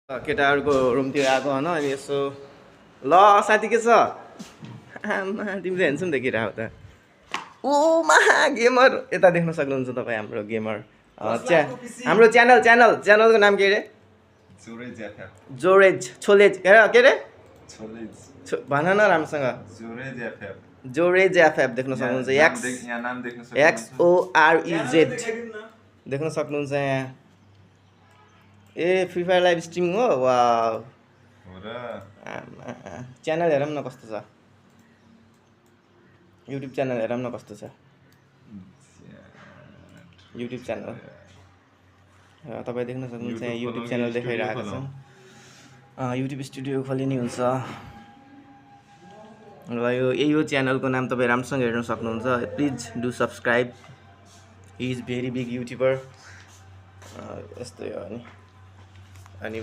केटाहरूको रुमतिर आएको होइन अनि यसो ल साथी के छ आमा तिमीले हेर्छौ नि त केटा हो त ओमा गेमर यता देख्न सक्नुहुन्छ तपाईँ हाम्रो गेमर हाम्रो च्यानलको नाम के अरे जोरेज छोलेज के अरे भन न राम्रोसँग जोरेज एफएफ देख्न सक्नुहुन्छ XOREZ देख्न सक्नुहुन्छ यहाँ ए फ्री फायर लाइभ स्ट्रिम हो वा च्यानल हेरौँ न कस्तो छ युट्युब च्यानल हेरौँ न कस्तो छ युट्युब च्यानल तपाईँ देख्न सक्नुहुन्छ यहाँ युट्युब च्यानल देखाइरहेको छ युट्युब स्टुडियो खोली नै हुन्छ र यो च्यानलको नाम तपाईँ राम्रोसँग हेर्न सक्नुहुन्छ please do subscribe he is very big YouTuber यस्तै हो अनि